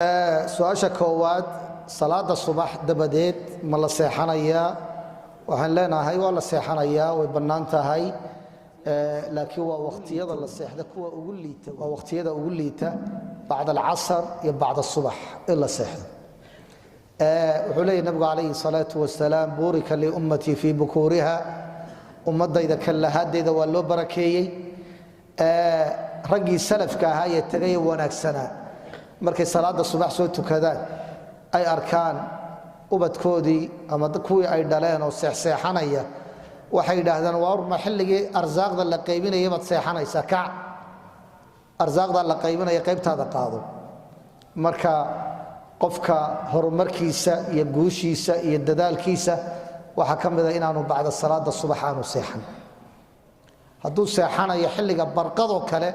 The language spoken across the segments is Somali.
Su-aasha koowaad, salaada subax dabadeed ma la seexanayaa? Waxaan leenahay waa la seexanayaa, way bannaan tahay, laakiin waa waqtiyada la seexda kuwa ugu liita, waa waqtiyada ugu liita bacd alcasr iyo bacd asubax in la seexdo. Wuxuu leeyahy nabigu calayhi salaatu wasalaam: buurika liummatii fii bukuuriha, ummadayda kallahaadeyda waa loo barakeeyey. Raggii salafka ahaa ee tegay wanaagsanaa, markay salaada subax soo tukadaan ay arkaan ubadkoodii ama kuwii ay dhaleen oo seexseexanaya, waxay yidhaahdaan: waarma xilligii arsaaqda la qaybinaya baad seexanaysaa? Kac, arsaaqda la qaybinaya qaybtaada qaado. Marka qofka horumarkiisa iyo guushiisa iyo dadaalkiisa waxaa ka mida inaanu bacda salaada subax aanu seexan. Hadduu seexanayo xilliga barqadoo kale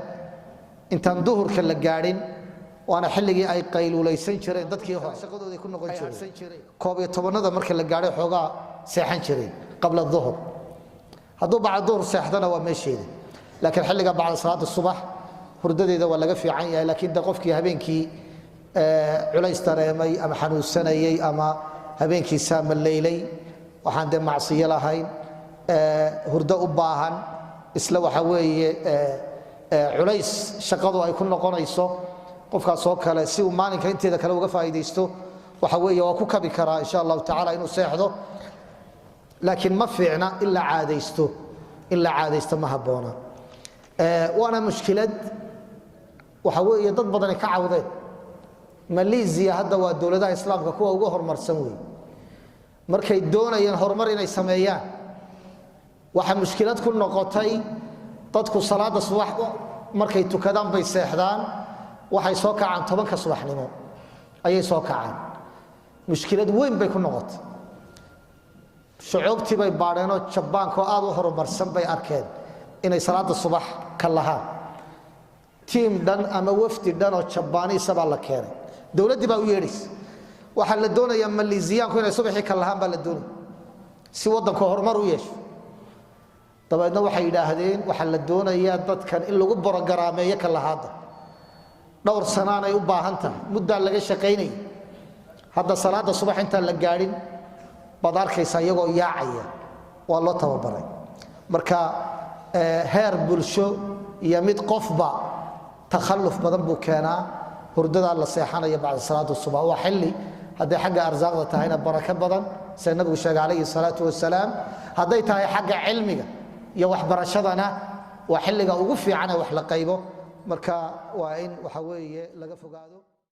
intaan duhurka la gaadhin, waana xilligii ay qayluulaysan jireen dadkii hore, shaqadooday ku noqon jireen, 11-da marka la gaadhay xoogaa seexan jireen qabla duhur. Hadduu bacda duhur seexdana waa meesheeda, laakiin xilliga bacda salaada subax hurdadeeda waa laga fiican yahay. Laakiin de qofkii habeenkii culays dareemay ama xanuunsanayey ama habeenkii saamaleylay, waxaan dee macsiyo lahayn, hurdo u baahan, isla waxa weeye culays shaqadu ay ku noqonayso, qofkaas oo kale si uu maalinka inteeda kale uga faa'iidaysto, waxa weeye waa ku kabi karaa insha Allahu tacala inuu seexdo. Laakiin ma fiicna in la caadaysto, in la caadaysto ma habboona. Waana mushkilad waxa weeye dad badani ka cawdeen. Malaysia hadda waa dowladaha islaamka kuwa ugu horumarsan wey. Markay doonayeen horumar inay sameeyaan, waxaa mushkilad ku noqotay dadku salaada subax markay tukadaan bay seexdaan, waxay soo kacaan 10-ka subaxnimo ayay soo kacaan. Mushkilad weyn bay ku noqotay. Shucuubtii bay baadheenoo jabaankaoo aad u horumarsan bay arkeen inay salaada subax ka lahaan. Tiim dhan ama wafdi dhan oo jabaaniisa baa la keenay, dowladdii baa u yeedhaysa. Waxaa la doonayaa maliisiyaanku inay subaxii ka lahaan baa la doonaya si waddanku horumar u yeesho. Dabeedna waxay yidhaahdeen waxaa la doonayaa dadkan in lagu borogaraameeyo ka lahaadda, dhowr sanaanay u baahan tahay, muddaa laga shaqaynaya. Hadda salaada subax intaan la gaadhin baad arkaysaa iyagoo yaacaya, waa loo tababaray. Marka heer bulsho iyo mid qofba takhalluf badan buu keenaa hurdadaa la seexanaya bacda salaada subax. Waa xilli hadday xagga arsaaqda tahayna barako badan, sida nabigu sheegay calayhi salaatu wasalaam, hadday tahay xagga cilmiga iyo waxbarashadana waa xilliga ugu fiican ee wax la qaybo. Marka waa in waxa weeye laga fogaado.